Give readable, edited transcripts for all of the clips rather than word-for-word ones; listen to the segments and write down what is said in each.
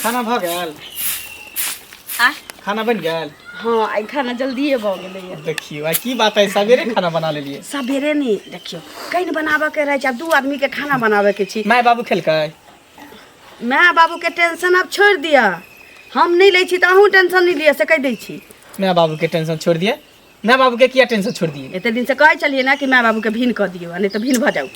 खाना भऽ गेल? आ खाना बनि गेल? हँ, आइ खाना जल्दिए भऽ गेलैए। देखियौ, आइ की बात है, सवेरे खाना बना लेलियै। सवेरे नहि, देखियौ, कनि बनाबऽके रहै छै, आब दू आदमीके खाना बनाबऽके छी। माय बाबू खेलकै? माय बाबूके टेंशन आब छोड़ि दिअ, हम नहि लै छी तऽ अहूँ टेंशन नहि लिअ, से कहि दै छी। माय बाबूके टेंशन छोड़ि दिअ? माय बाबूके किया टेंशन छोड़ि दिअ? एते दिनसँ कहै छलियै ने कि माय बाबूके भिन्न कऽ दियौ, आ नहि तऽ भिन्न भऽ जाउ।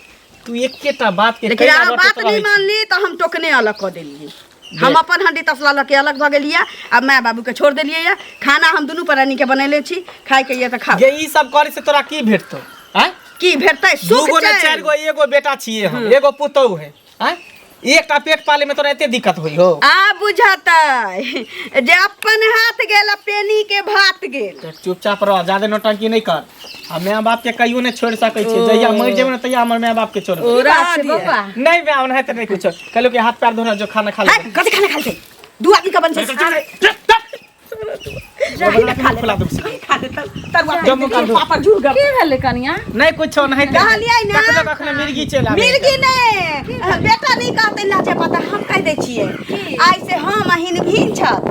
तू एकेटा बात के लेकिन कैला अहाँ रटैत बात नहि रहै छी। मानली तऽ हम टोकने अलग कऽ देलियै। हम अपन हंडी तसला लऽ के अलग भऽ गेलियै आ माय बाबूके छोड़ि देलियै। यऽ खाना हम दुनू प्राणीके बनेले छी, खायके यऽ तऽ खाउ। जे ई सब करे से तोरा की भेटतौ? आँय, की भेटतै? सुख दूगो ने चैन। चारि गो, एगो बेटा छियै हम, एगो पुतहु है। आँय, एकटा पेट पाले में तोरा एते दिक्कत होई हो? आ बुझतै जे अपन हाथ गेल आ पेनी के भात गेल। तो चुपचाप रह, ज्यादा नौटंकी नहीं कर। आ माय बाप के कहियो नहीं छोड़ सकै छी। जहिया मर जेबै ने तहिया हमर माय बाप के छोड़बै। ओ बात छै दिया। बौआ? नहीं माय, ओनाहिते नहीं कुछो कहलू कि हाथ पैर धोना जो, खाना खा ले। है, कथी खाना खाइ छै? दू आदमी के बन छै। खुला दू। खा ले तरुआ। जम्मू काल दू। पापड़ झुर गल। की भेलै कनिया? नहीं कुछो नहीं। कहलियै ने। कखनो कखनो मिर्गी चलि आबै। मिर्गी ने बेटा नहीं कहते लाजे पता, हम कह दै छियै, आइ से हम अहिन भिन्न छथ,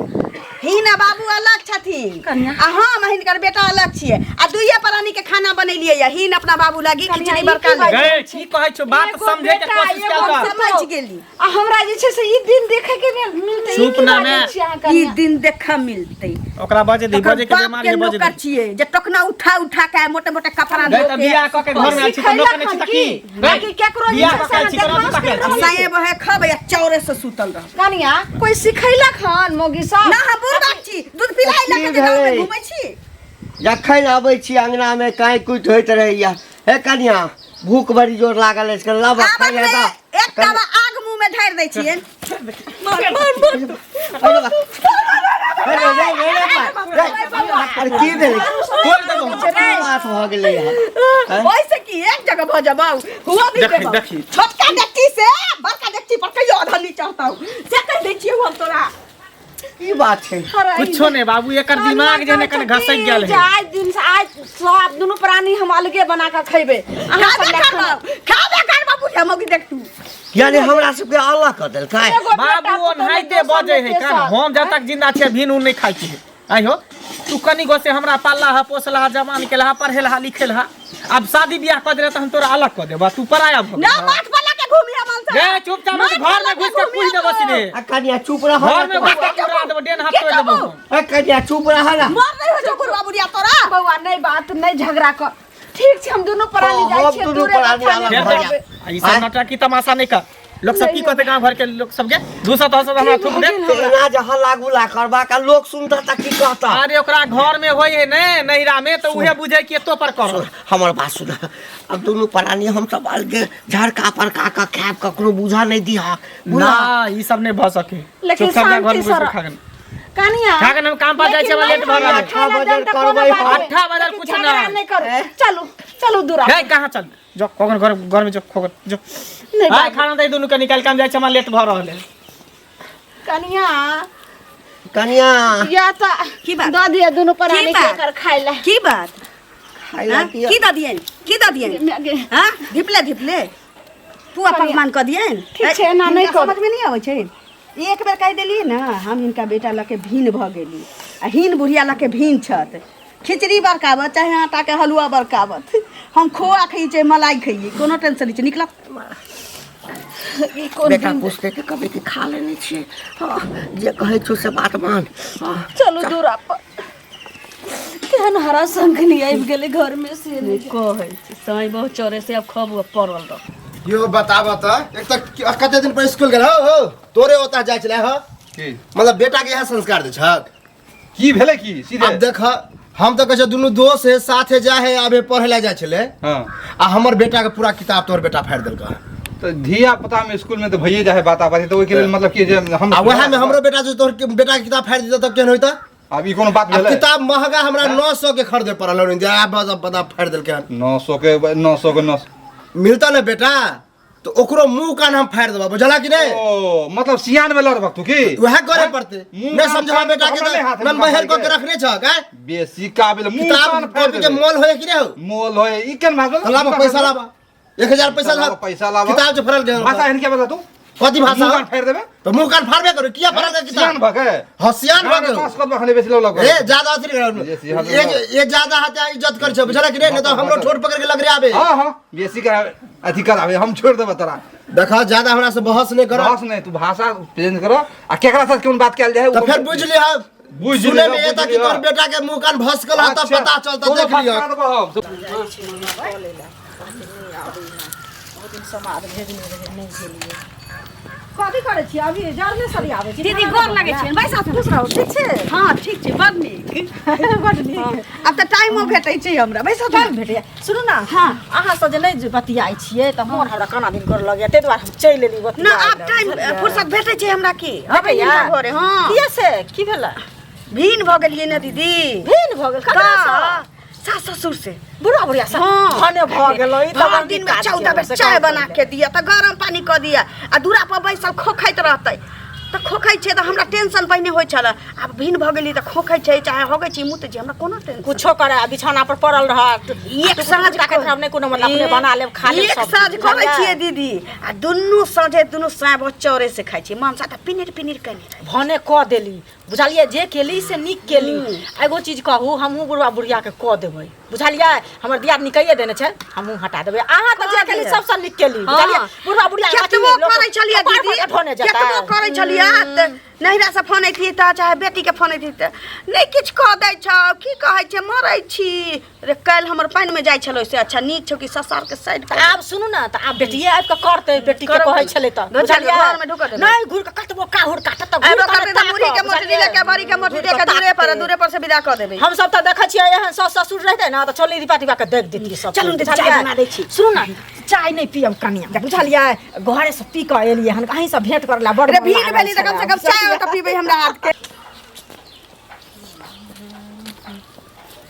हिन आ बाबू अलग छथिन। कनिया। आ हम हिनकर बेटा अलग छियै, आ दुइये प्राणी के खाना बनेलियै या हिन अपना बाबू लागी कनिया, खिचड़ी ई बड़का की ले। गै, की कहै छौ, बात एगो समझे के बेटा, कोशिश एगो कयल कर। समझ गेली। आ हमरा जे छै से ई दिन देखे के मिलतै? ई चुप की ना बाजै मैं। छी अहाँ ई कनिया? दिन देखऽ मिलतै। ओकरा बजे दी, तकर बजे के बाप बीमारी के है, बजे नौकर दी। छियै जे टोकना उठा उठा के मोटे मोटे कपड़ा गै, धो तऽ के बियाह कऽ के घर में आयल छी तऽ नौकर नहि छी तऽ की? गै, कि केकरो जे बियाह छै कऽ से के आयल छी, अहाँ कोना जूता देखभाल के आयल छी? साए बहे खबै आ चौरे से सुतल रह। कनिया, कोई सिखैलक हन मौगी सब? ना, हम बूढ़ बाप छी, दूध पिलाई लऽ के जे गाँव में घूमै छी। जखन अबै छी अंगनामे काँय कुटि होइत रहैया। हे कनिया, भूख बड़ी जोर लागल अछि, कनि लाबऽ आबक खाइ लए रे, दऽ। एक तवा आग मुंह में ढारि दै छियनि। मार मार मार। अरे बा- अरे रे, रे, रे, रे, अरे की भेलै? तोड़ि देबौ। की बात भऽ गेलै हन? ओइसे की एक जगह भऽ जबौ हुआ भी देखी, देबौ। देखी। छोटका डेकची से बड़का डेकची पर कहियो आधा नहीं चढ़ता हूँ, से कहि दै छियै हम तोरा। की बात छै? कुछो नहीं बाबू, एकर दिमाग जे ने कने घसक गेल है। आज दिन से आज सब दुनू प्राणी हम अलगे बना के खैबे। अहाँ खाबे सब लए खाना। करबौ, खाबे करबौ, बुढ़िया मौगी देख तू। यानी हमरा सबके अलग कऽ देलकै? एगो बेटा बाबू पुतहु ओनाहिते दोसर बजै ने है कान। तेसर। हम जब तक जिंदा छियै भिन उन नहीं खाइ छियै। आइ हो, तू कनी गो से हमरा पालला हा, पोसला हा, जवान केलहा, पढ़ेलहा लिखेलहा, अब शादी बियाह कऽ देले तऽ हम तोरा अलग कऽ देबऽ, तू पराया भऽ ना गेलह। माथ पर लके घूमिया मन से। गे चुपचाप माथ घर में पर घुस के लके पूछ देबो सीधे। आ कनिया, चुप रह। घर में घुस के उड़ा देबो, डेन हाथ तोड़ देबो हम। ए कनिया, चुप रह ना। मर नहीं हो जो बुढ़वा बुढ़िया तोरा। बौआ, नहीं बात नहीं झगड़ा कर, ठीक छै, हम दुनू प्राणी हँ, जाइ हम छियै दुनू दूरे प्राणी बथाने अलग पर भऽ रहबै। आ ई सब नौटंकी तमाशा नहीं कर। लोग सब की कहते? गांव घर के लोग सबके दूसरा तो सब हमरा थूक दे। एना जे हल्ला गुल्ला करबाक आ लोक सुनता तऽ की कहता? अरे ओकरा घर में होय है ने नैहरा में, तो उहे बुझे कि एतो पर करो। हमर बात सुन, अब दुनू प्राणी हम सब अलगे झड़का पड़का कऽ खायब, ककरो बुझऽ नहि दिहक। ना, ई सब नहीं भ सके। लेकिन चुपचाप जा घर में शांति घुस के से खा के। कनिया, खा के हम काम पर जाइ छियै, हमरा लेट भऽ रहल है। अट्ठा बजल करबै हम। अट्ठा बजल लेकिन कुछ झगड़ा ना। नहि करू, चलू चलू दूरा। हे, कहाँ चल जो खोगन, घर घर में जो खोगन जो। नहीं हाय बाबू। खाना दे दुनू के निकाल के, हम जाइ छी, हमरा लेट भऽ रहल है। कनिया। कनिया। या तऽ की बात? दऽ दिअ दुनू प्राणी की बात? के एकर खाय लए। की बात? खाइ लए हाँ? दिअ। की दऽ दियनि, की दऽ दियनि? हाँ, धिपले धिपले पुआ पकवान कऽ दियनि। ठीक छै, एना नहि हिनका करू। समझ में नहीं आबै छै। एक बेर कहि देलियै ने, हम हिनका बेटा लऽ के भिन्न भऽ गेली आ हिन बुढ़िया लऽ के भिन्न छथि। खिचड़ी बरकाबत चाहे आटाके हलुआ बरकाबत, हम खोआ खइयै चाहे मलाई खइयै, कोनो टेंशन नहि छै। निकलत। ई कोन बेटा दिन? पुछतै तऽ कहबै कि खा लेने छियै। हँ, जे कहै छौ से बात मान। हँ। चलू दूरा पर। केहन हरा शंखनी आबि गेलै घर में से नहि। कहै छी साँइ बहुत चोरे से आब खब पड़ल रह। यो बताब त, एक त कते दिन पर स्कूल गेल हो, हो तोरे ओता जाइ छलै हो। की? मतलब बेटा के इएह संस्कार दै छक? की भेलै की सीधे? आब देख, हम तऽ कहै छियै दुनू दोस्त है, साथे जाइ है, आबे पढ़े लए जाइ छलै। हाँ। आ हमर बेटा के पूरा किताब तोहर बेटा फाड़ि देलकै। तऽ धिया पुता में स्कूल में तऽ भइए जाइ है बात आबादी, तऽ ओहिके लेल मतलब की जे हम आ वएह में हमरो बेटा जे तोहर बेटा के किताब फाड़ि देतौ तऽ केहन होइतै? आब ई कोनो बात आ भेलै? किताब महगा हमरा 900 के खरीदे पड़ल हन, जे आब बस बदा फाड़ि देलकै हन। 900 के, 900 के 900 मिलता ने बेटा तो ओकरो मुंह कान हम फाड़ि देबा, बुझला कि नहि? ओ मतलब सियान में लड़बक तू की? वएह करे पड़ते। मुंह नहीं कान समझा फाड़ि बेटा के हमरा नहि हाथ में नन बहर पकड़ि कऽ के रखने छ का बेसी काबिल मुंह किताब कान फाड़ि कॉपी के देबै। मोल होय कि नहि हो? मोल होय ई केन भाषा? लाबा पैसा, लाबा 1000 पैसा लाबा। पैसा लाबा। किताब जे फरल गेल। भाषा एहन के बता तू? कथी भाषा मुंह कान फाड़ि देबे तो मुंह कान फाड़बे करू किया पढ़ल के सियान किताब भके हँ सियान भऽ गेलौ पास कदम खने बेसी लग ए ज्यादा अथी नहीं ये कर ये ये ज्यादा हत्या इज्जत कर छौ बुझल कि नहीं नहीं तो हमरो ठोर पकड़ के लग रे आबे हां हां बेसी कर अथी कराबे हम छोड़ देबे तोरा देखा ज्यादा हमरा से बहस नहीं कर बहस नहीं तू भाषा चेंज कर आ केकरा साथ कोन बात कयल जाए तो फिर बुझ लिह बुझ सुने लिह, में बुझ एता कि लिह। तोर बेटा के मुंह कान भसकल ह तब पता चलता देख लिह कथी करै छी अभी जरने सरी आबै छी दीदी गोर लगै छै बैसा खुश रहू ठीक छै हँ ठीक छै बड नीक बड नीक आब तऽ टाइमो भेटै छै हमरा बैसा टाइम भेटैया सुनू ने हँ। अहाँ सब जे नहि जे बतियाइ छियै तऽ मोन हमरा केना दिन करऽ लगैया ताहि दुआरे हम चलि एली ना बतियाइ आब लए, टाइम बुझलियै? फुर्सत भेटै छै हमरा की अबै भेटैया घरे हँ किया से की भेलै भिन भऽ गेलियै ने दीदी भिन भऽ गेल ककरासँ सास ससुर से बुढ़ा बुढ़िया से हाँ। भने भऽ गेलै ई तऽ भरि बड़ दिन नीक में काज 14 बेर केलहुँ, से चाय काम बना कऽ के दिया तऽ गरम पानी कऽ दिया आ दूरा पर बैसल खोखैत रहतै तऽ खोखै छै तऽ हमरा टेंशन पहिने होइ छलै आब भिन भऽ गेली तऽ खोखै छै चाहे होगै छै मुँह तऽ हमरा कोनो टेंशन कुछो करे आ बिछौना पर पड़ल रहत एक साँझ ताकैत रहब नहि कोनो मतलब अपने बना लेब खा लेब एक सब साँझ चीज, करै बुझलियै? छियै दीदी आ दुनू साँझे दुनू साँझ चौरे से खाइ छियै मनसा तऽ पिनिर पिनिर कने रहै भने कऽ देली बुझलियै जे केली से नीक केली एगो चीज कहू हमहूँ बुढ़वा बुढ़ियाके कऽ देबै बुझलियै हमर दियादनी कहिए देने छै हमहूँ हटा देबै अहाँ तऽ जे केली सबसँ नीक केली बुझलियै बुढ़वा बुढ़िया केतबो करै छलियै दीदी केतबो करै छलियै तऽ नैहरा से फोन अयतियै तऽ चाहे बेटीके फोन अयतियै तऽ नहि किछु कऽ दै छौ की कहै छै मरै छी रे काल्हि हमर पानिमे जाइ छलै से अच्छा नीक छौ कि ससारके साइड तऽ आब सुनू ने तऽ आब बेटिए आबि कऽ करतै बेटीके कहै छलै तऽ बुझलियै घरमे ढुकऽ देबै नहि घुरि कऽ कतबो काहुर काटत तऽ आबि करतै तऽ मुरही के मोटरी लऽ के बड़ी के मोटरी लऽ के दूरे पर दूरे पर से विदा कऽ देबै हम सब तऽ देखै छियै एहन सास ससुर रहतै ने तऽ चली दीपा दीपा के देख देतियै सब चलू ने, चाय बना दै छी। सुनू ने चाय नहि पियब कनिया बुझलियै घरे से पी कऽ एलियै हन अहीं से भेंट करला बड़ रे मोन भीड़ लागल भेली तऽ कम से कम चाय तऽ पीबै हमरा हाथ के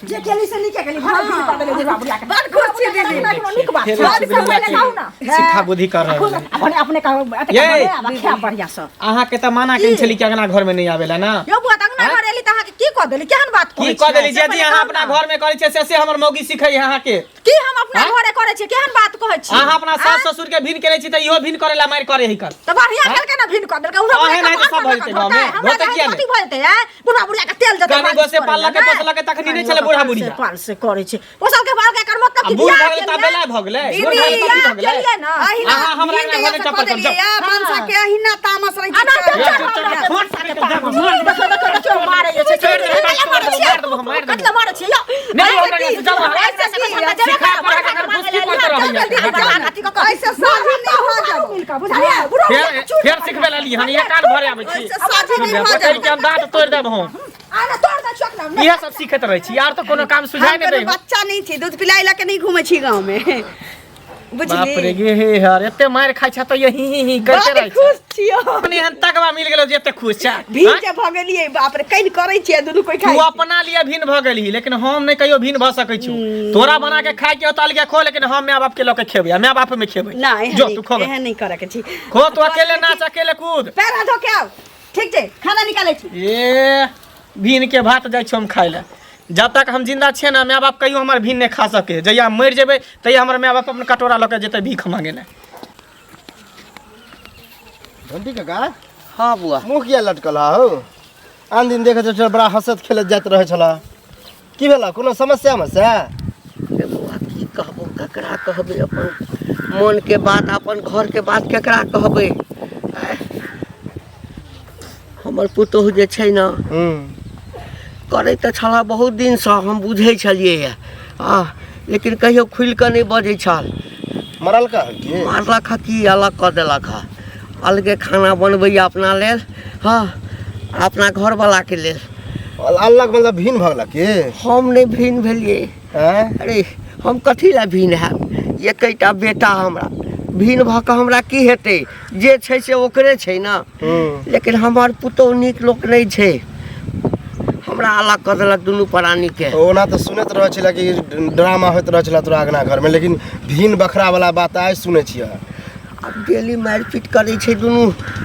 जे केली से नीके केली भर भीड़ कर देले बुढ़ा बुढ़िया के बड़ खुश छी दीदी कोनो नीक बात फेर छै से पहिले कहू ना सिखा बुद्धि कर रहल है। अपने अपने कहू एते ये। बने आब खाय बढ़िया से अहाँ के तऽ माना केने छली कि अंगना घर में नहीं आवेला ना यो बुआ त अंगना घर एली त अहाँ के की कह देली केहन बात की कहै कह देली छियै? जे जी अहाँ अपना घर में करै छियै से से हमर मौगी सिखै है अहाँ के की हम अपना आँय? घरे करै छियै केहन बात कहै छी अहाँ अपना सास ससुर के भिन केने छी तऽ इहो भिन करेला मारि करे ही कर त बढ़िया आँय? केलकै ना भिन कऽ देलकै उहो अहें नहि तऽ सब भऽ जेतै गाँवमे। धोतै किया नहि? कथी भऽ जेतै आँय? बुढ़ा बुढ़िया के तेल जेतै कनी मालिश गो से करैला, पालक के नहि? पोसलक तखनी नहि कनी छलै गो बूढ़ा पाल से बुढ़िया। पाल से करै छै ओ सबके बाल के एकर मतलब आ कि बूढ़ बियाह भऽ गेलै तऽ केलियै? बेला भऽ गेलै बूढ़ भऽ गेलै तऽ की भऽ गेलै केलियै ना अहिना अहाँ हमरा भिन अंगना जहिया घरमे से चप्पल कऽ देलियै जाउ। या मनसा के अहिना तामस रहै छै अना चाय चल बना चल के। फोन पकड़ि कऽ जाउ, मार देबो। देखो देखो देखो मारै छै छोड़ि देबै, कतला मारै छियै मार देबो, मार देबो। कतला मारै छियै यौ नहि, हमरा यहाँ से जाउ अहाँ। ऐसे की सिखा पढ़ा के अगर फुसकी करते रहैया। ऐसे साझी नहि भऽ जाउ बुझलियै बुढ़ा फेर फेर सिखबै लली हन इहे कान भरे आबै छी ऐसे साझी नहि भऽ पकड़ि जाउ के हम दाँत तोड़ि देब हम आना तोड़ दे चोक ना इहे सब सीखैत रहै छी आर तऽ कोनो काम सुझाय हम नहि कोनो दै बच्चा नहि छी दूध पिलाइ लऽ के नहि घूमै छी गाँव में बाप रे बुझली गे हे हर एते मारि खाइ छ तऽ यही ही ही करते बड रहै छै खुश छियौ अपने एहन तगवा मिल गेलो जे एते खुश छै भीड़ आँय? जे भऽ गेलियै बाप रे कनि करै छियै दुनू कोइ तू खाइ छै। अपना लिए भिन्न भऽ गेलही लेकिन हम नहि कहियो भिन्न भऽ सकै छी तोरा बना के खाय के होतौ अलगे खो लेकिन हम माय बाप के लऽ के खेबै आ माय बाप में खेबै ना एहन जो नहि तू खो एहन नहि करऽ के छी खो तू अकेले नाच अकेले कूद पैर हाथ धो के आउ ठीक छै खाना निकालै छी ए भिन के भात जाइ छियौ हम खाय लए जब तक हम जिंदा छियै ने माय बाप कहियो हमर भिन नहि खा सके जहिया हम मरि जेबै तहिया हमर माय बाप अपन कटोरा लऽ के जेतै भीख मांगे लए घंटी काका हाँ बुआ मुँह किया लटकल हा हौ आन दिन देखैत छल बड़ा हँसैत खेलैत जाइत रहै छला की भेला कोनो समस्या मस्या रे बौआ की कहबो ककरा कहबै अपन मोनके बात अपन घरके बात केकरा कहबै आँय? हमर पुतोहु जे छै ने करै तऽ छला बहुत दिनसँ हम बुझै छलियै आ लेकिन कहियो खुलि कऽ नहि बजै छल मरलका हँ की मारलक हँ की अलग कऽ देलक हँ अलगे खाना बनबैए अपना लेल हँ अपना घरवलाके लेल अलग मतलब भिन्न भऽ गेला की हम नहि भिन्न भेलियै आँय अरे हम कथी लए भिन्न हैब एकैटा बेटा हमरा भिन्न भऽ कऽ हमरा की हेतै जे छै से ओकरे छै ने लेकिन हमर पुतोहु नीक लोक नहि छै हमरा अलग कऽ देलक दुनू प्राणीके ओना तऽ सुनैत रहै छलै कि ड्रामा होइत रहै छलै तोरा अङ्गना घरमे लेकिन भिन्न बखरा वाला बात आइ सुनै छियै आब डेली मारि पीट करै छै दुनू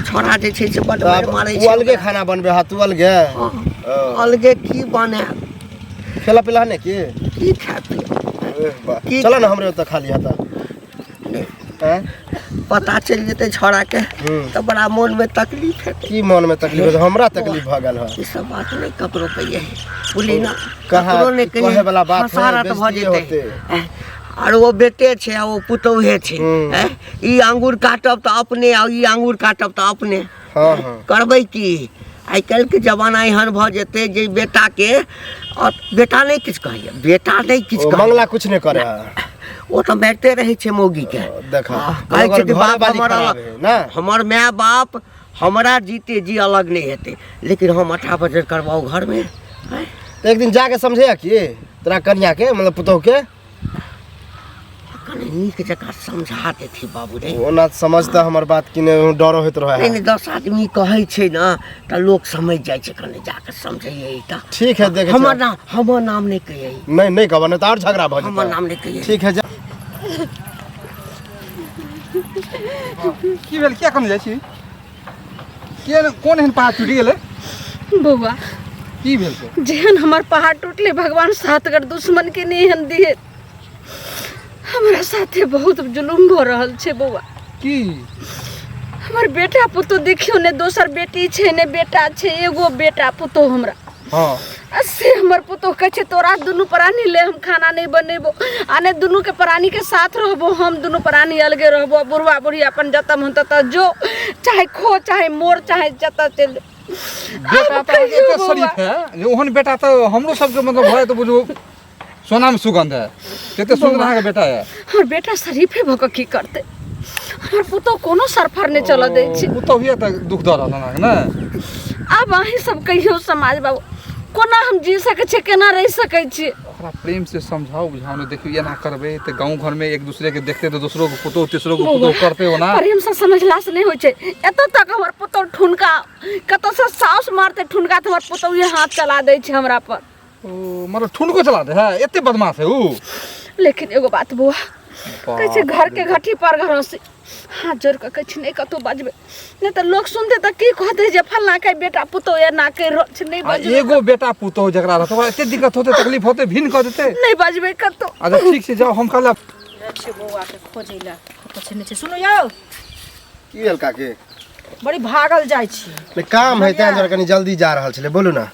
छोड़ा जे छै से बड मारि मारै ओ छै अलगे खाना बनबै हा तू अलगे हँ, अलगे की बनायब खेला पिला नहि की की खाय पियब एह बा। की चलो ना हमरे ओतऽ खा लिहा तऽ नहि आँय? पता चलि जेतै छौड़ाके तऽ बड़ा मोनमे तकलीफ हेतै। की मोनमे तकलीफ हेतै? हमरा तकलीफ भऽ गेल हँ। ई सब बात नहि ककरो कहिए, बुझली ना? कहाँ ककरो नहि कहिए, कहै वाला बात है, हसारत भऽ बेइज्जती जेतै। होतै। आर ओ बेटे छै आ ओ पुतौहे छै। हूँ। हैं? ई आंगुर काटब तऽ अपने आ ई आंगुर काटब तऽ अपने। हँ हँ। करबै की, आइ काल्हिके जमाना एहन भऽ जेतै जे बेटाके और बेटा नहि किछु कहैए, बेटा नहि किछु ओ कहैए। मंगला कुछ नहि करे है। ओ तऽ मारिते रहै छै मौगीके। देखा, कहै छै कि ओकर बाप घरवाली हमर खराब अलग है ना? हमर माय बाप हमरा जीते जी अलग नहि हेतै, लेकिन हम अठा बजर करबाउ घरमे? आँय? तऽ एक दिन जाके समझैया कि तोरा कनिया के, मतलब पुतोह के कनि नीक जकाँ समझा देथि बाबू रे। ओना समझता हमर बात कि नहि, डरो होइत रहै नहि है। नहि, 10 आदमी कहै छै ने तऽ लोक समझि जाइ छै। कनि जाके समझैयै तऽ। ठीक है, देखै हमर छियै। नाम, हमर नाम नहि कहियै। नहि नहि कहब, नहि तऽ आओर झगड़ा भऽ हमर जेतै। नाम नहि कहियै। ठीक है, जा। की भेल? किया कने जाइ छी? के कोन एहन पहाड़ टूटि गेलै? बौआ, की भेल से? जेहन हमर पहाड़ टूटले, भगवान सातगर दुश्मन के नहीं एहन दिए। हमरा साथे बहुत जुलुम भऽ रहल छै बौआ। की? हमर बेटा पुतोह देखियौ ने, दोसर बेटी छै ने बेटा छै, एगो बेटा पुतोह हमरा। हँ। आ से हमर पुतोह कहै छै तोरा दुनू प्राणी ले हम खाना नहीं बनेबो आ ने दुनू के प्राणी के साथ रहबो, हम दुनू प्राणी अलगे रहबो। आ बुढ़वा बुढ़ी अपन जतऽ मन ततऽ जो, चाहे खो चाहे मोर चाहे जतऽ चलि जो। बेटा आब तऽ अहाँके कहियौ एते बौआ। शरीफ है जे ओहन बेटा तऽ हमरो सबके मतलब भऽ तऽ बुझू सोना में सुगंध है, कते सुंदर अहाँके बेटा है। हमर बेटा शरीफे भऽ कऽ की करतै? हमर पुतोह कोनो सरफर नहि चलऽ दै छै। पुतोहिए तऽ दुख दऽ रहल अहाँके ने। आब अहीं सब कहियौ समाज बाबू, कोना हम जी सकै छियै, केना रहि सकै छियै? ओकरा प्रेम से समझाउ बुझाउ ने। देखियौ, एना करबै तऽ गाँव घरमे एक दूसरे के देखते तऽ दोसरो के पुतोह तेसरो के पुतोह करते ओना। प्रेम से समझला से नहि होइ छै। एतऽ तक हमर पुतोह ठुनका कतऽ से साउस मारते ठुनका तऽ हमर पुतोह हाथ चला दै छै हमरा पर। ओ मतलब ठुनको चला दे है, एते बदमाश है ऊ? लेकिन एगो बात बौआ, कहै छै घर के घटी पर घरोसी, हाथ जोड़ कऽ कहै छै नहि कतहु बजबै, नहि तऽ लोक सुनतै तऽ की कहतै जे फल्लाँ के बेटा पुतोह एना करि रहल छै। नहि आ बजबै। एगो बेटा पुतोह जकरा रहतै ओकरा एते दिक्कत होतै, तकलीफ होतै, भिन्न कऽ देतै। नहि बजबै कतहु। अच्छा ठीक छै, जाउ, हम काल्हि छै बौआके खोजै लए कतऽ छै नहि छै। सुनू यौ। की भेल काकी? बड़ी भागल जाइ छी। नहि, काम है तें दुआरे कनि जल्दी जा रहल छलै, बोलू ना।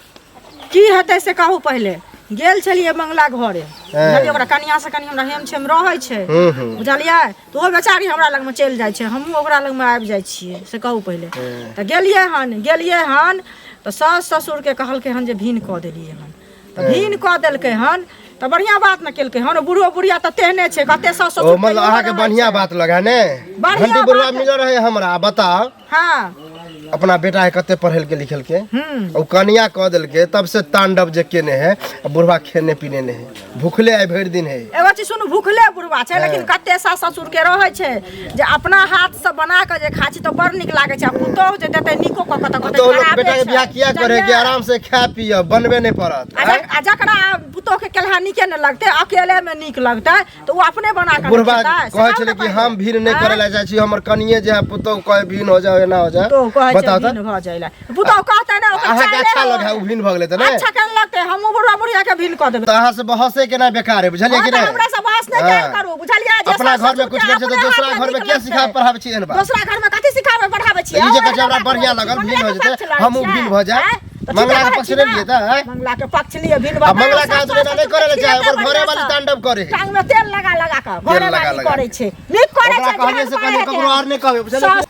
की हेतै से कहू। पहिले गेल छलियै मंगला घरे, बुझलियै? ओकरा कनिया से कनि हमरा हेम छेम रहै छै। हूँ हूँ। बुझलियै? तऽ ओ बेचारी हमरा लगमे चलि जाइ छै, हमहूँ ओकरा लगमे आबि जाइ छियै। से कहू, पहिले तऽ गेलियै हन, गेलियै हन तऽ सास ससुरके कहलकै हन जे भिन कऽ देलियै हन, तऽ भिन कऽ देलकै हन तऽ बढ़िआँ बात ने केलकै हन। बूढ़ो बुढ़िया तऽ तेहने छै, कते सास ओ ससुर मतलब अहाँके बढ़िया बात लगा ने? बढ़िआँ घंटी बुढ़वा बात। मिलल रहे हमरा, बताउ। हँ। अपना बेटा के कते पढ़ेलके लिखेलके, हूँ। ओ कनिया कऽ देलके तब से तांडव जे केने है, आ बुढ़वा खेने पीने नहि है, भूखले आइ भरि दिन है। एगो चीज सुनू, भूखले बुढ़वा छै, लेकिन कते सास ससुर के रहै छै जे अपना हाथ से बना कऽ जे खा छी तऽ बड़ नीक लागै छै, आ पुतोहु जे देतै नीको कऽ कऽ तऽ कहतै तो लोग खराबे बेटा के छै। बियाह किया करे कि बुझलियै? आराम से खाय पिय, बनबे नहि पड़त। आ जकरा पुतोह के केलहा नीके नहि लगतै, अकेले मे नीक लगतै तऽ ओ अपने बना कऽ ने बुढ़वा खेतै, से कहै खाउ छलै ने कि पहिले। हम भीड़ नहि आँय? करे लए जाइ छी, हमर कनिये जे है पुतोह कहे भिन्न हो जाओ, एना हो जाए। पुतोहु कहै छै बताउ तऽ। भिन्न भऽ जाइ लए पुतोहु कहतै ने, ओकर अहाँके चाइले अच्छा होय। लगे ओ भिन्न भऽ गेलै तऽ नहि अच्छा केना लगतै? हमहूँ बुढ़वा बुढ़िया के भिन्न कऽ देबै। तऽ अहाँ से बहसे केना बेकार है, बुझलियै हँ कि तऽ नहि? हमरा से बहस नहि कयल हँ। करू, बुझलियै? जे अपना सास घर में ससुर कुछ के करै छै तऽ अपने दोसरा हाथ घर में नीक किया लगतै। सिखाबै पढ़ाबै छी एहन बात? दोसरा घर में कथी सिखाबै पढ़ाबै छियै? ई जे कहै छै ओहे हमरा बात बढ़िया बोलै छी, लगल, भिन्न मंगला हो के जेतै, पक्ष लड़ै हमहूँ छियै, भिन्न भऽ जायब। आँय? तऽ ठीके मंगला के कहै पक्ष छी नहि ने? लियै तऽ आँय? मंगला के पक्ष लिए भिन्न आ मंगला के आदमी एना नहि करै लए चाहे, ओकर घरे वाली तांडव करे है। टांग में तेल लगा लगा कऽ तेल घरे लगा वाली लगा करै छै, नीक करै ओकरा छै। कहलियै से जेहन कहलियै, करै ककरो आर नहि कहबै, बुझलियै? सास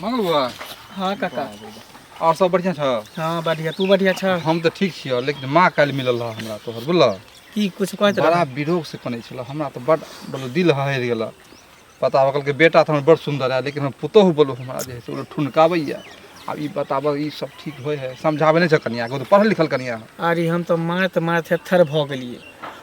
मंगल बुआ। हाँ काका। और सब बढ़िया छ? हाँ बढ़िया, तू बढ़िया छ? हम तऽ ठीक छियै, लेकिन माँ काल्हि मिलल रह हमरा तोहर, बुझलह? की कुछ कहैत बड़ा रह? विरोग से कनै छल हमरा, तऽ बड बोलो दिल हहरि गेल। पता कहलकै बेटा तऽ हमर बड़ सुन्दर है, लेकिन हम पुतोहु बोलो हमरा जे है से ओ ठुनकाबैया। आब ई बताबऽ, ई सब ठीक होइ है? समझाबै नहि छै कनिया के? ओ तऽ पढ़ल लिखल कनिया है। अरे हम तऽ मारैत मारैत थेथर भऽ गेलियै।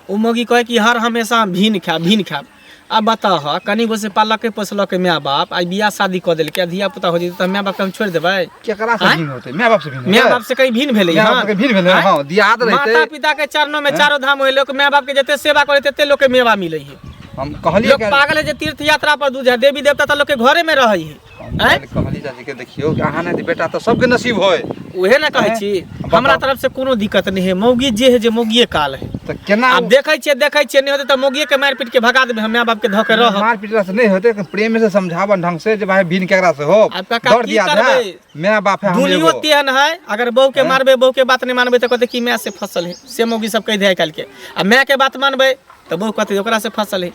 ओ मौगी कहै कि हर हमेशा हम भिन खायब, भिन खायब। आब बताह, कनि गो से पाललकै पोसलकै माय बाप, आइ बियाह शादी कऽ देलकै आ धिया पुता हो जेतै तऽ माय बापके हम छोड़ि देबै? केकरा से आँय? भिन्न होतै? माय बाप से भिन्न माय होतै? बाप से कहीं भिन्न भेलै? माय बाप हन? से भिन्न भेलै? आँय? हँ, दियाद रहितै। माता पिता के चरणों में चारो धाम होय। लोक माय बाप के जते सेवा करे तते लोक के मेवा मिलै है। हम कहलियै लोक पागल है जे तीर्थ यात्रा पर दूर जाय, देवी देवता तऽ लोक के घरे में रहै है। आँय? कहली चाची के देखियो कि अहाँ नहि बेटा तऽ सबके नसीब होय। उहे ने कहै छी, हमरा तरफ से कोनो दिक्कत नहीं है। मौगी जे है जे मौगिए काल है। तऽ केना आब देखै छियै, देखै छियै नहि होतै तऽ मौगिए के मारि पीट के भगा देबै, हम माय बाप के धऽ के रहब। मार पीटला से नहीं होते, प्रेम से समझावन ढंग से जे भाई भीन केकरा से हो। आब काका दर्द की याद है करबै? मैं बाप है हम दुनियो एगो। तेहन है, अगर बहू के मारबै, बहू के बात नहीं मानबै तऽ कहतै कि माय से फसल है, से मौगी सब कहि दे आइ काल्हि के। आ माय के बात मानबै तऽ बहू कहतै ओकरा से फसल है।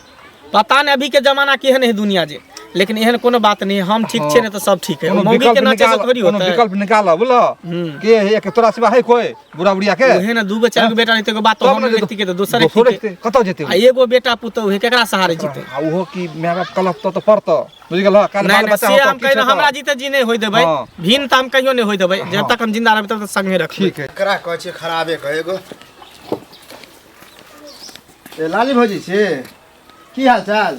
पता नहीं अभी के जमाना केहन है दुनिया जे, लेकिन एहन कोनो बात नहीं, हम ठीक छे ने तऽ सब ठीक है। कोनो मौगी के विकल्प नाचे से निकाल, थोड़ी कोनो होतै। विकल्प निकाल बुझलो के एक तोरा सिवा है कोई बुढ़ा बुढ़िया के? उहे ने दूगो चार गो बेटा रहतै, एगो बात तब हम ने नहीं रखती के तऽ दोसर दोसर रखती रखतै, कतऽ जेतै आ एगो बेटा पुतहु है, केकरा सहारे जीतै? आ ओहो की माय बाप कलप तऽ पड़तौ, बुझि गेलह? काल्हि नहीं बाल नहीं, बच्चा से होतौ, हम किछु कहियो हेतौ। हमरा जीते जी नहीं होय देबै, हाँ। भिन्न तऽ हम कहियो नहीं होय देबै, जब तक हम जिंदा रहबै तब तक संगे रखबै। ठीक है। ककरा कहै छियै खराबे कहै एगो। ए लाली भौजी छी, की हाल चाल?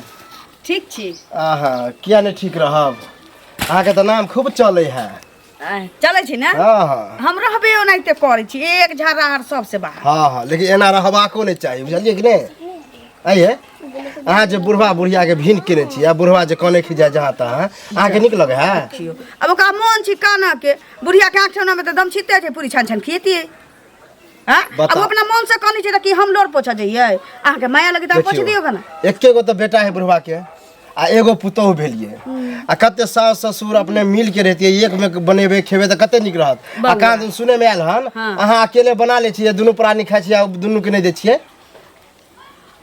ठीक छी। आहा, किया नहीं ठीक रहब, अहाँके तऽ नाम खूब चलै है। चलै छी ने? हाँ हाँ। हम रहबे ओनाहिते करै छी, एक झर्रा हर सबसे बाहर। हाँ हाँ, लेकिन एना रहबाको नहीं चाही, बुझलियै कि नहि? आइए अहाँ जे बुढ़वा बुढ़िया के भिन्न केने छी आ बुढ़वा जे कने खिजाय जहाँ तहाँ, अहाँके नीक लगै है? देखियौ, आब ओकरा मोन छी कानऽ के, बुढ़िया के आँख ठेहुना में तऽ दम छिते छै, पूरी छान छान खियतियै। हाँ? बताउ। आब अपना मोन से कानै छै तऽ की हम लोर पोछऽ जइयै? अहाँके माया लगे तऽ पोछि दियौ कना। एके गो तऽ बेटा है बुढ़वा के आ एगो पुतोहु भेलियै, आ कते सास ससुर अपने मिल के रहतियै, एक में बनेबै खेबै तऽ कते नीक रहत। आ कहाँ दिन सुनै में आयल हन अहाँ अकेले बना लै छियै, दुनू प्राणी खाइ छियै आ दुनू के नहि दै छियै।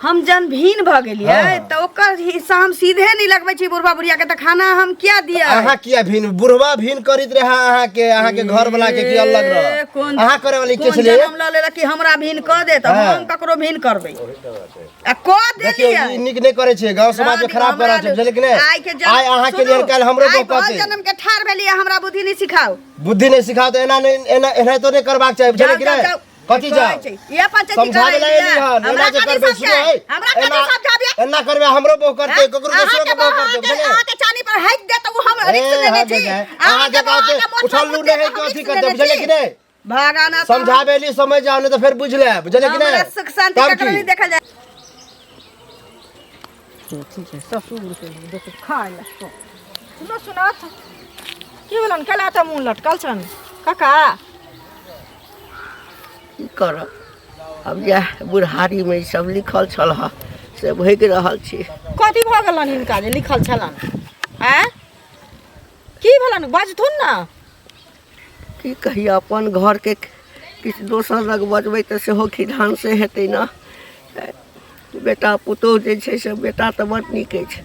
हम जन भीन भऽ गेलियै हाँ। तऽ ओकर हिस्सा हम सीधे नहीं लगबै छी बुढ़वा बुढ़िया के, तऽ खाना हम किया दियै? अहाँ किया भीन, बुढ़वा भीन करैत रहे अहाँके, अहाँके घर वाला के की अलग रह, कोन अहाँ करे वाली के कोन छलियै? जनम लऽ लेलक कि हमरा भीन कऽ दे, तऽ हाँ। हम ककरो भीन करबै आ कऽ देखियौ देलियै। ई नीक नहि करै छियै, गाँव समाज में खराब कऽ रहल छै, बुझलियै कि नहि? आइ के जन्म आइ अहाँके लिए सुनू, काल्हि हमरो आइ गप कहतै। भल जन्म के ठाढ़ भेलियै, हमरा बुद्धि नहि सिखाउ। बुद्धि नहि सिखाउ तऽ एना नहि, एना एनाहितो नहि करबाक चाही, बुझलियै कि जाउ, नहि? जाउ, जाउ। कथी जाउ? कहै छै, इएह पंचायती समझाबै करै लए एली लिअ। हन, हमरा एना जे कथी करबै, सुनू समझाय? है, हमरा कथी एना समझाबियै? एना करबै हमरो बहु करतै, ककरो दोसरो अहाँके के बहु बहु करतै, बुझलियै? अहाँके चानी पर हाइक दे तऽ ओ हम ए, रिक्स लेने हाँ, छी। बेटा, अहाँके अहाँके बहु कहतै, अहाँके मोट उठल पर लू नहि है हम कि अथी रिक्स करतै, लेने बुझलियै छी। कि नहि? भागाना तऽ समझाबै ली समझ जाउ, नहि तऽ फेर बुझि लेब, बुझलियै कि नहि? हमरा सुख शांति तब ककरो की? नहि देखल जाय। ससुर के देखो खाय ला। सुनो सुनत की भेलन, केला तऽ मुँह लटकल छन काका? की करब अब, इएह बुढ़ारीमे ई सब लिखल छल हँ से भोगि रहल छी। कथी भऽ गेलन हिनका जे लिखल छलन? आँय, की भेलन, बजथुन ने। की कहिए, अपन घरके किछु दोसर लग बजबै तऽ सेहो खिधान से हेतै ने। बेटा पुतोहु जे छै से बेटा तऽ बड़ नीक अछि,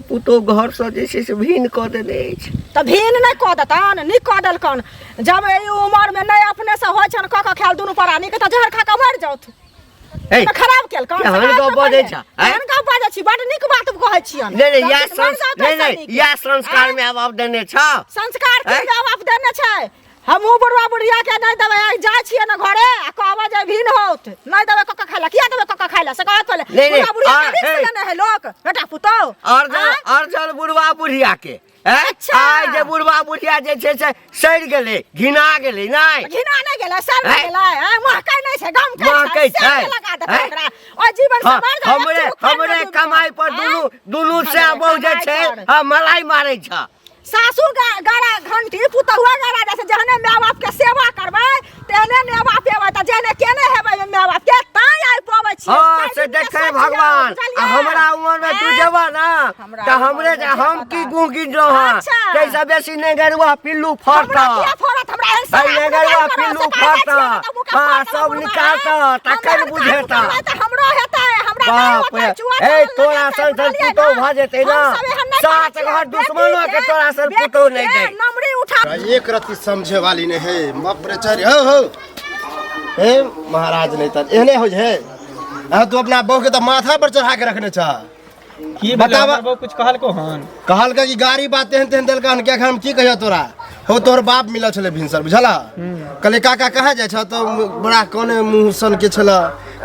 पुतोहु घरसँ जे छै से भिन्न कऽ देने अछि। तऽ भिन्न नहि कऽ देतन, नीक कऽ देलकन। जब एहि उमरमे नहि अपनेसँ होइ छनि कऽ कऽ खायल दुनू प्राणीके, तऽ जहर खा कऽ मरि जाउथ। हे, तऽ खराब केलकन। केहन गप बजै छ, आँय? केहन गप बाजै छी, बड नीक बात कहै छियन। नहि नहि, इएह जब मरि जाउथ नहि एहिसँ नहि, नीक। इएह संस्कार माय बाप देने छ? संस्कार के आँय? माय बाप देने छै? हमहूँ बुढ़वा बुढ़िया के नहि देबै। आइ जाइ छियै ने घरे आ कहबै जे भिन होत, नहि देबै कऽ कऽ खाय ला। किया देबै कऽ कऽ खाय ला से कहत पहिले। नहि, नहि, बुढ़वा बुढ़िया के रिक्स हे। लेने है लोक बेटा पुतोहु। अर्जल अर्जल बुढ़वा बुढ़िया के, हैं? अच्छा। आइ जे बुढ़वा बुढ़िया जे छै से सड़ि गेलै, घिना गेलै, नहि घिना नहि गेलै, सड़ हैं? गेलै, हैं? महकै नहि छै, गमकै महकै छै, सेंट छै, लगा देतै हैं? ओकरा ओहि जीवन से हाँ, मर जाए, हमरे एक चुटकी हमरे पानि मे कमाई पर डूबि जाए। दुनू दुनू से हमरे बहु जे कमाई छै पर। हाँ, मलाई मारै छ। सासु गारा घंटी, पुतहुआ गारा जाइ छै। जहने माय बाप के सेवा करबै तेहने माय बाप एबै, तऽ जेहने केने हेबै माय बाप के ताहि आइ पबै छियै। हाँ ताहि से दिन के देखे सोचियौ, भगवान, आ बुझलियै? हमरा उमर में तू आँय? जेबा ना हमरा तऽ हमरे उमर जे में हम पता। की गुह गिनलहुँ हँ, अच्छा। ताहिसँ बेसी नेगरुआ पिल्लू हमरा फड़तऽ। किया फड़त? हमरा एहन है सवाल नेगरुआ बुझाइ करऽ, पिल्लू से कहै फड़तऽ। छियै ने तऽ मुँह के हाँ फाड़ सब देबै निकालतऽ बुढ़वा। तखन हमरा बुझेतऽ। करबै तऽ हमरो हेतै, हमरा नहि बाप होतै, रे, चुआ ए चढ़ल तोरा लगेतै, सन सन बुझलियै पुतोहु ने? भऽ जेतै ना, हम सब एहन नहि सात करै घर छियै। दुश्मनो के तोरा सन बेटी पुतोहु नहि के दै। नमरी उठा एक रत्ती समझे वाली नहीं है बाप रे। चल हो हो हे महाराज, नहीं तर एहने होइ है। अहाँ तू अपना बहू के तऽ माथा पर चढ़ा के रखने छ। की बताबऽ। बताब, कुछ कहलको हन? कहलका कि गाड़ी बात तेहन तेहन देलका हन, किया हम की कहियो तोरा। हो तोहर बाप मिलल छलै भिनसर, बुझला? कहले काका कहाँ जाइ छ, तऽ बड़ा कोने मुँह सन के छल,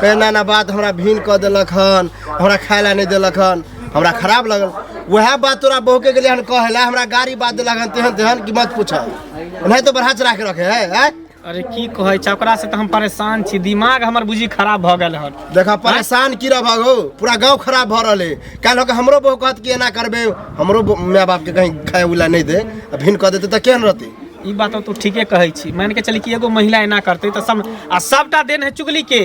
कहे ना ना बात हमरा भिन कऽ देलक हन, हमरा खाय ला नहि देलक हन। हमरा खराब लगल। वएह बात तोरा बहू के गेलै हन कहै ला, हमरा गाड़ी बात देलक हन तेहन तेहन कि मत पूछ, नहीं तो बढ़ा चढ़ा के रखे है, आँय? अरे की कहै छै, ओकरा से तऽ हम परेशान छी, दिमाग हमर बुझी खराब भऽ गेल हन। देखा परेशान की रह हो, पूरा गांव खराब भऽ रहल है। काल्हि होके हमरो बहु कहत कि एना करबे, हमरो माय बाप के कहीं खाए उला नहीं दे, आ भिन कऽ देते तऽ केहन रहतै? ई बात तू ठीके कहै छी। मान के चली कि एगो महिला एना करतै तऽ सब आ सबटा देन है चुगली के।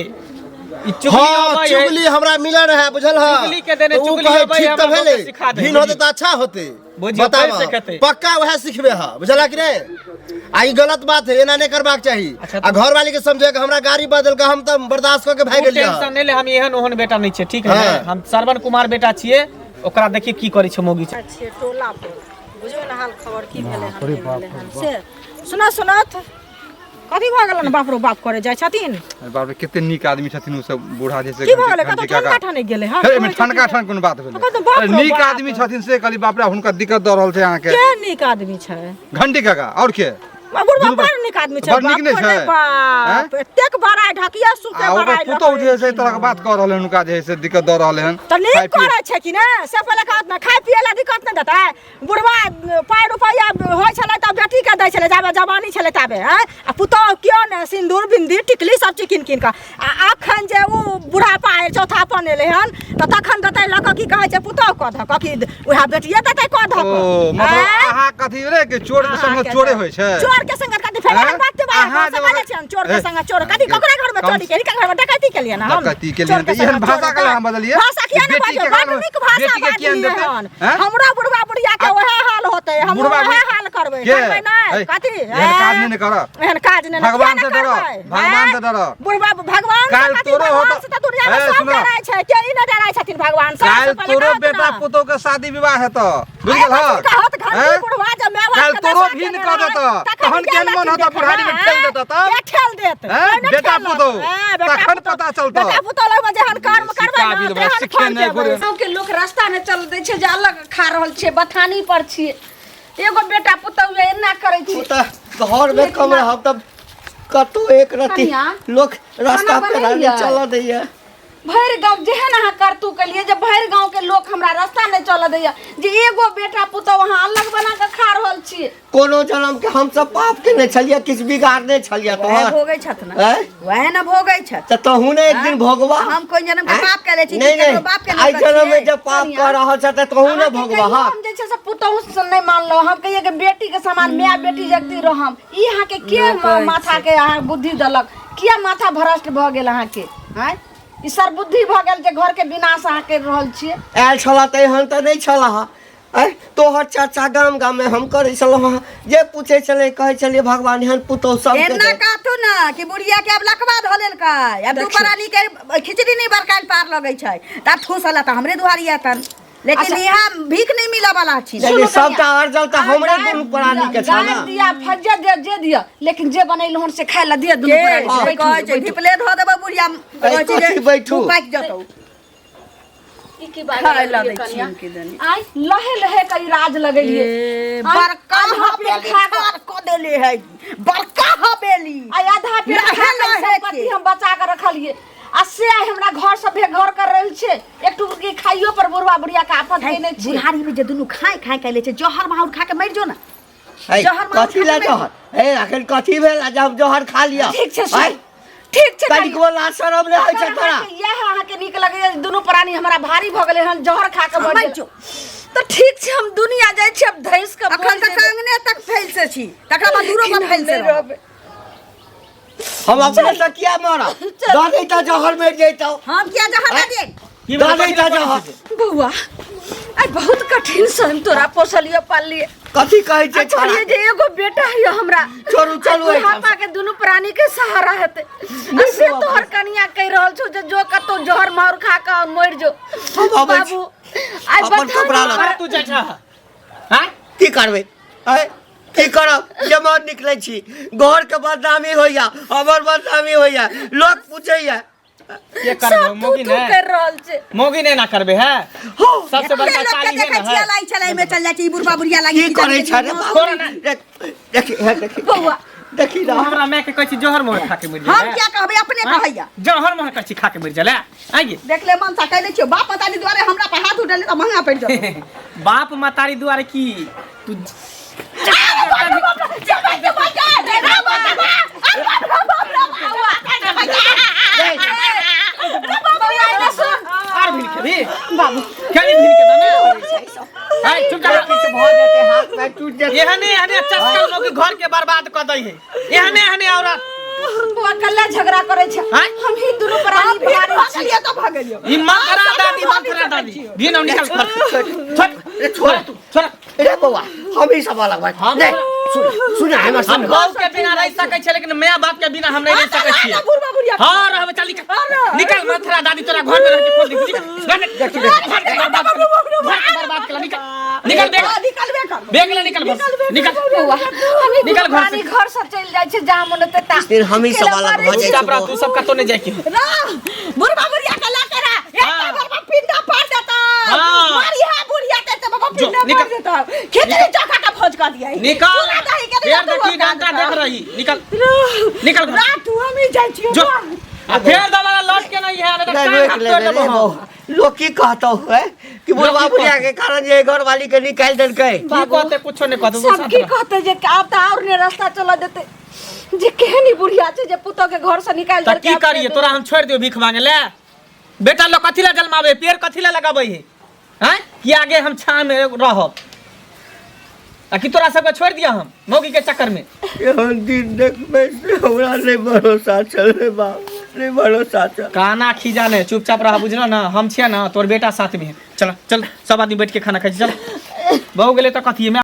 ई चुगली हाँ, अबै है। चुगली हमरा मिलल रहे, बुझल है? चुगली के देने तो उ चुगली कहै, अबै ठीक है, तऽ हमरा भेलै, बहुते सिखा दे, भिन होतै बुझी। तऽ अच्छा होतै। बुझियौ, बताबऽ, पैर से खेतै। पक्का वएह सिखबे है, बुझला कि नहीं? आ ई गलत बात है, एना नहीं करबाक चाही। अच्छा, आ घर वाली के समझे कि हमरा गाड़ी बदल के हम तऽ बर्दाश्त कऽ के भागि तू गेलियै। टेंशन नहीं ले, हम एहन ओहन बेटा नहीं छियै, ठीक है? हाँ। हम श्रवण कुमार बेटा छियै, ओकरा देखिए की करै छै मौगी। छियै टोला पर, बुझियौ ने हाल खबर की भेलै हन, नहि भेलै हन से। सुना सुनत कथी भऽ गेलन, बाप रो बाप करे जाइ छथिन। अरे बाप रे, कते नीक आदमी छथिन ओ सब बूढ़ा जे से। की भऽ गेलै? घंटी कतौ काका। ठनका ठनकि गेलै हन? हे, एहिमे ठनका ठन कोनो बात भेलै? कतौ बाप अरे रो नीक बाप। आदमी छथिन से कहली, बाप रे, हुनका दिक्कत दऽ रहल छै अहाँके। के नीक आदमी छै? घंटी काका और के बुढ़वा दुनू बड़ नीक आदमी छै। बड़ नीक नहि बाप रे छै? बाप, एतेक बड़ाइ ढकिया सुते आ ओकर बड़ाइ पुतहु जे है से एहि तरहके बात कऽ रहल हन, हुनका जे है से दिक्कत दऽ रहल हन। तऽ नीक खाय पिए- करै छै कि ने से पहिले कहत ने, खाय पिए लए दिक्कत नहि देतै बुढ़वा। पाइ रुपैआ होइ छलै तऽ बेटीके दै छलै, जाबे जवानी छलै ताबे। आँय, आ पुतहु केओ ने सिन्दूर बिन्दी टिकली सब चीज कीन कीन कऽ। आ अखन जे ओ बुढ़ापा आयल, चौथापन एलै हन, तऽ तखन देतै लऽ कऽ की कहै छै पुतहु कऽ धऽ कऽ, कि उएह बेटिए देतै कऽ धऽ कऽ? ओ मतलब आँय? अहाँ कथी रे कि चोर के संग अहाँके चोरे होइ छै? चोर के संग कथी फेर आँय? एहन बात के बारे अहाँ में जे कहै छियनि, चोर के ए, संग चोर कथी? ककरा घर में कम- चोरी केली? घर में डकैती केलियै ना हम? डकैती केलियै चोर के तऽ एहन संग भाषा चोर केला हम बजलियै? भाषा किया ने बेटी के बाजो? बड घर में- नीक भाषा बेटी के किया ने बाजलियै देतै? हन। आँय? हमरो बुढ़वा बुढ़िया के वएह हाल होतै, हम बुढ़वा वएह बुढ़- हाल करबै। के? करबै नहि ए, कथी? एहन काज नहि ने करब। एहन काज नहि ने, भगवान किया से ने डरऽ, करबै? भगवान आँय? से डरऽ। बुढ़वा भगवान से काल्हि कथी? तोरो भगवान होतौ- से तऽ दुनिया में ए, सब सुनऽ। डराइ छै, के ई नहि डराइ छथिन भगवान से? काल्हि पहिले तोरो कहत बेटा ने। पुतोह के शादी विवाह हेतौ, बुझि अरे गेलहक? बच्चा कहत घर हैं? बुढ़वा जे माय बाप काल्हि के तोरो दशा भिन्न केने कऽ रहै, देतौ, तखन तहन के केहन मन लड़की हेतौ, बुढ़ारी में देखबै, ठेल देतौ तब? के ठेल देत? हैं? कोइ नहि बेटा ठेलत। पुतोह, हैं, बेटा तखन पुतोह। पता चलतौ। बेटा पुतोह लगमे जेहन कर्म करबै सिक्का ने, भी देबै, तेहन सिक्के फल नहि देबै। घुरे। गाँव के लोक रास्ता नहि चल दै छै जे अलग खा रहल छियै, बथानी पर छियै, एगो बेटा पुतहु ये एना करै छै। ओ तऽ घर में कम रहब तब कतौ एक रति कनिया, लोक रास्ता खाना पेरा बनेलियै? नहि चलऽ दैया। भरि गाँव जेहन अहाँ करतू केलियै जे भरि गाँव के लोक हमरा रास्ता नहि चलऽ दैया जे एगो बेटा पुतहु अहाँ अलग बना कऽ खा रहल छियै। कोनो जन्म के हमसब पाप केने छलियै, किछु बिगाड़ने छलियै वएह तोहर? भोगै छथि ने। आँय? वएह ने भोगै छथि। तऽ तहू ने एक दिन भोगबा। हम कोइ जन्म के आँय? पाप केले छी कि नहीं ककरो नहीं, बाप के आइ नौकर जन्म में छियै? जब पाप कऽ रहल छ तऽ तहू ने अहाँके भोगबा। कहियो हाँ हम जे छै से पुतहु से नहि मानलहुँ, हम कहियै कि बेटी के समान माय बेटी जगती रहम। ई अहाँके के माथा के अहाँ बुद्धि देलक? किया माथा भ्रष्ट भऽ गेल अहाँके? आँय, ई सरबुद्धि भऽ गेल जे घर के विनाश अहाँ करि रहल छियै। आयल छलह तऽ एहन तऽ नहि छलह। आँय, तोहर चर्चा गाम गाम में हम करै छलहुँ हँ, जे पूछै छलै कहै छलियै भगवान एहन पुतोह सबके एना दे। कहथु ने कि बुढ़िया के आब लकवा धऽ लेलकै, आब दू प्राणी के खिचड़ी नहि बरकायल पार लगै छै, तऽ आब ठूसल तऽ हमरे दुआरी एतन, लेकिन यहाँ भीख नहीं मिलऽ वाला छी। लेकिन सबटा अर्जल तऽ हमरे दुनू प्राणी के छ गारि ने। दिया फज्जत दिया जे दिया, लेकिन जे बनेलहुँ हन से खाय लए दिया दुनू के प्राणी। से बैठू, कहै छै बैठू। धिपले धऽ देबै बुढ़िया, कहै छै जे कथी बैठू? मुँह पाकि जतौ। ई की बात खाय लए लगलियै दै कनिया? छियनि कि दनी। आँय, लहे लहे के ई राज लगेलियै। ए, आँय, बड़का आधा पेट हवेली खा कऽ- खार कऽ देले है, बड़का हवेली। आइ आधा पेट लहे खा कऽ ई लहे संपत्ति के। हम बचा कऽ रखलियै आ से आइ हमरा घर से बेघर कर रहल छै। एक टुकड़ी खाइयो पर बुढ़वा बुढ़िया के आफत केने छी। बुढ़ारी में जे दुनू खाय खाय के ले छै, जहर माहुर खा के मरि जो ना। है, जहर माहुर कथी खा लए के मरि जहर? हे, अखन कथी भेल जे हम जहर खा लिअ? ठीक छै, सुन। आँय, ठीक छै कनिया। कनिको लाज शरम नहि होइ छै अगर तोरा? अहाँके इएह अहाँके नीक लगैया जे दुनू प्राणी हमरा भारी भऽ गेलै हन, जहर खा कऽ मरि मरि जो, जो। तऽ ठीक छै, हम दुनिया जाइ छी, आब धैस कऽ अखन मरि तक जेबै। आंगने तक फैल से छी, तकरा बाद दूरो पर लेकिन हम फैल से नहि रहब। रहबै। हम अपने से किया मरब? दऽ दै तऽ जहर मरि जैतौ। हम किया जहर दऽ दियै? की दऽ दै तऽ जहर। बौआ, आइ बहुत कठिन से हम तोरा पोसलियो पाललियै। कथी कहै छै आ छोड़ा? कहलियै जे एगो बेटा है हमरा, छोड़ू, चलू आइ एहिठाम। बुढ़ापा के दुनू प्राणी के सहारा हेतै, आ से तोहर कनिया कहि रहल छौ जे जो कतौ जहर माहुर खा कऽ मरि जो। हम अबै छी। बाबू, आइ अपन बथानी कपड़ा लऽ। पर तू जाइ छह? हाँ? की करबै? आँय, की करब? जमा निकलै छी, घर के बदनामी होइया, हमर बदनामी होइया, लोक पूछैया। के करबे सब तू मौगी तू ने कर रहल छै। मौगी ने ना करबे है। सबसे बड़का एते लोक के चाली है देखै ना छियै है। लाइ छलै, एहिमे चलि जाइ छै ई बुढ़बा बुढ़िया लागि की करै छै रे बाबू? छोड़ ना। देख, देखी, हे, देखी। बौआ। देखी तू ना। हमरा माय के कहै छी जहर मोहर खा के मरि हम जाए? किया कहबै, अपने कहैया। जहर मोहर कहै छी खा के मरि जाए आइए। देख ले मनसा, कहि दै छियौ, बाप मतारी दुआरे हमरा पर हाथ उठेले तऽ महंगा पड़ि जेतौ। बाप मतारी दुआरे की तू बंद कऽ दै है एहने एहने औरत। बौआ कल्ला झगड़ा करै छै। आँय? हम ही दुनू प्राणी भारी छी। गेलियै तऽ भऽ गेलियै। ई मंथरा दादी, मंथरा दादी भी ना निकल घर से। छोड़। रे छोड़। तू छोड़। रे बौआ, हम ई सब अलग बात हम- नहीं, सुन सुन हमर हम सुन। बहू के बिना रह सकै छियै, लेकिन माय बाप के बिना हम नहीं रह सकै छियै। बुढ़वा बुढ़िया। हाँ, रहबे। चल निकल, निकल। मंथरा दादी तोरा घर में रह के खोल दी। निकल घर में, घर के बर्बाद कर, घर के बर्बाद कर। निकल, निकल बेग। निकलबे कर। बेग ले निकल घर से, निकल। बौआ, हम ही निकल दुनू घर से। प्राणी घर से चलि जाइ छै जहाँ मन होतै ता। फिर हम ही सब अलग भऽ जाइ। चुपचाप रह तू, सब कतौ नहीं जाय के। रह, बुढ़वा बुढ़िया के लऽ के रह। हाँ। एक बार पिंडा पार देता। हाँ। मारी है बुढ़िया के तऽ बाबा जो, पिंडा निकल। पार देता, खिचड़ी चोखा के भोज कर दिया। निकल। चूड़ा दही के फेर देखी डंटा देख रही। निकल, निकल घर। रात हम ही जाइ छियै। जो, आ फेर दोबारा लौट के नहीं है, नहीं तऽ नहीं, टांग रोक हाथ ले तोड़ रे देबो हम। बौआ। लोग की कहतो है कि बुढ़वा लोग की बुढ़िया के कारण जे घर वाली के निकालि देलकै? की कहते? कुछो नहीं कहते। सब की कहते जे आब तऽ आओर ने रास्ता चलऽ देतै जे केहन ई बुढ़िया छै जे पुतोह के घर से निकालि तऽ देलकै। की करिए? तोरा हम छोड़ि दियौ भीख मांगे ले? बेटा लोग कथी ला जन्माबै, पेड़ कथी ला लगाबै है? हैं कि आगे हम छाँ में रहब आ कि तोरा सबके छोड़ि दिया हम मौगी के चक्कर में? एहन दिन देखबै से हमरा नहि भरोसा छल रे बाप, नहि भरोसा छल। काना खीजा ने, चुपचाप रह, बुझल ना? हम छियै ना, तोर बेटा साथ में है। चल चल, सब आदमी बैठ के खाना खाइ छी। चल, बहु गेलै तऽ कथी मैं